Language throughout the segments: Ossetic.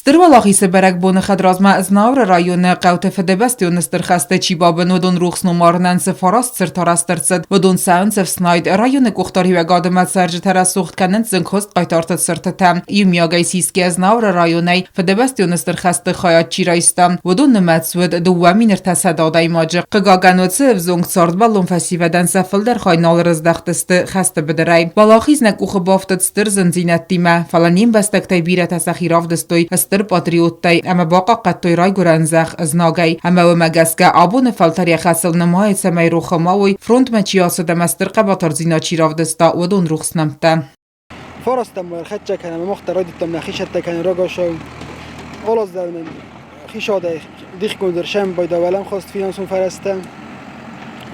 Стыр Уӕлахизы бӕрӕгбоны хӕдразмӕ Знауыры районы хъӕуты Фыдыбӕстӕйон Стыр хӕсты чи бабын, уыдон рухс ном арынӕн цы фараст цырт арӕзт ӕрцыд, уыдон цӕуынц ӕфснайд. Районы къухдариуӕгады ма цӕрджытӕ рӕсугъд кӕнынц зынгхуыст хъайтарты цыртытӕ. Иумиагӕй сисгӕ Знауыры районӕй Фыдыбӕстӕйон Стыр хӕсты хайад чи райста, уыдон нымӕц уыд 2300 адӕймаджы. Хъыгагӕн, уыцы ӕвзонг цардбӕллон фӕсивӕдӕн сӕ фылдӕр хай нал рыздӕхтысты хӕсты быдырӕй. Уӕлахиз нӕ къухы бафтыд стыр зындзинӕдтимӕ, фӕлӕ не мбӕстӕгтӕй бирӕтӕ сӕхи равдыстой стыр патриоттӕй ӕмӕ бахъахъхъӕдтой райгуырӕн зӕхх знагӕй. Ӕмӕ уымӕ гӕсгӕ абоны фӕлтӕр йӕ хӕсыл нымайы, цӕмӕй рохы ма уой, фронтмӕ чи ацыд ӕмӕ стыр хъӕбатырдзинад чи равдыста, уыдон рухс нӕмттӕ. Фарастам ӕрхӕццӕ кӕнӕм, мах дӕр райдыдтам нӕхи цӕттӕ кӕнын рагацау. Алаздӕр нын хицауадӕй дихгонд ӕрсӕмбӕлда уӕлӕмхаст финансон фӕрӕзтӕ,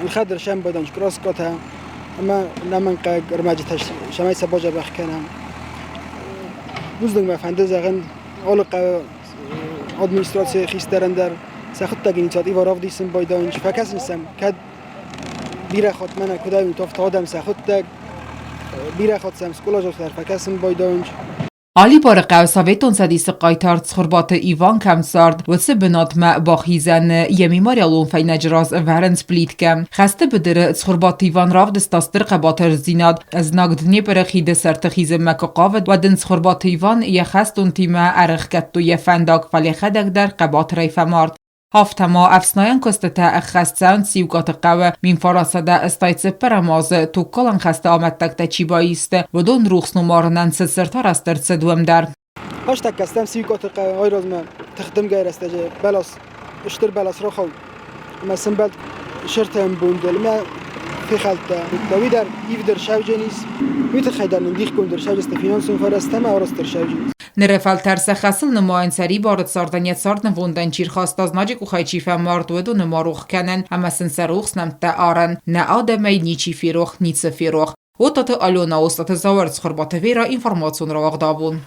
ӕлхӕд ӕрсӕмбӕлдӕн краскӕтӕ ӕмӕ ӕнӕмӕнгхъӕуӕг ӕрмӕджытӕ, цӕмӕй сӕ бадзӕбӕх кӕнӕм. Бузныг мӕ фӕнды зӕгъын алы хъӕуы администрацийы хистӕрӕн дӕр сӕхуыдтӕг инициативӕ равдисын байдайынц, фӕкӕсынц сӕм, кӕд бирӕ хатт мӕнӕ куыд ӕй афтӕ адӕм сӕхуыдтӕг, бирӕ хатт сӕм скъоладзаутӕ дӕр фӕкӕсын байдайынц. Алибары хъӕу Советон Цӕдисы хъайтар Цхуырбаты Иван кӕм цард, уыцы бынатмӕ бахизӕны йӕ мемориалон фӕйнӕджы раз ӕвӕрынц плиткӕ. Хӕсты быдыры Цхуырбаты Иван равдыста стыр хъӕбатырдзинад. Знаг Днепры хиды сӕрты хизынмӕ куы хъавыд, уӕд ын Цхуырбаты Иван йӕ хӕстонтимӕ ӕрӕхгӕдтой йӕ фӕндаг, фӕлӕ йӕхӕдӕг дӕр хъӕбатырӕй фӕмард. Афтӕ ма ӕфснайӕн куыстытӕ ӕххӕст цӕуынц Сиукъаты хъӕуы 1984 азы тугкалӕн хӕсты амӕттӕгтӕ чи баисты, уыдон рухс номарынӕн цы цырт арӕзт ӕрцыд, уым дӕр. Фӕстаг кастӕм Сиукъаты хъӕуы айразмӕ тыхдымгӕйы рӕстӕджы бӕлас, стыр бӕлас рахауд ӕмӕ сӕмбӕлд сырты ӕмбондыл ӕмӕ фехӕлдта. Уый дӕр ивд ӕрсӕвджен ис. Уый тыххӕй дӕр нын дихгонд ӕрсӕвджысты финансон фӕрӕзтӕ ӕмӕ арӕзт ӕрсӕвджен. Ныры фӕлтӕр сӕ хӕсыл нымайынц сӕрибары цардӕн йӕ царднывондӕн чи рхаста, знаджы къухӕй чи фӕмард, уыдоны ма рох кӕнӕн ӕмӕ сын сӕ рухс нӕмттӕ арӕн. Нӕ адӕмӕй ничи ферох, ницы ферох. Отаты Алена, Остъаты Зауыр, Цхуырбаты Вера, информацион рауагъд абон.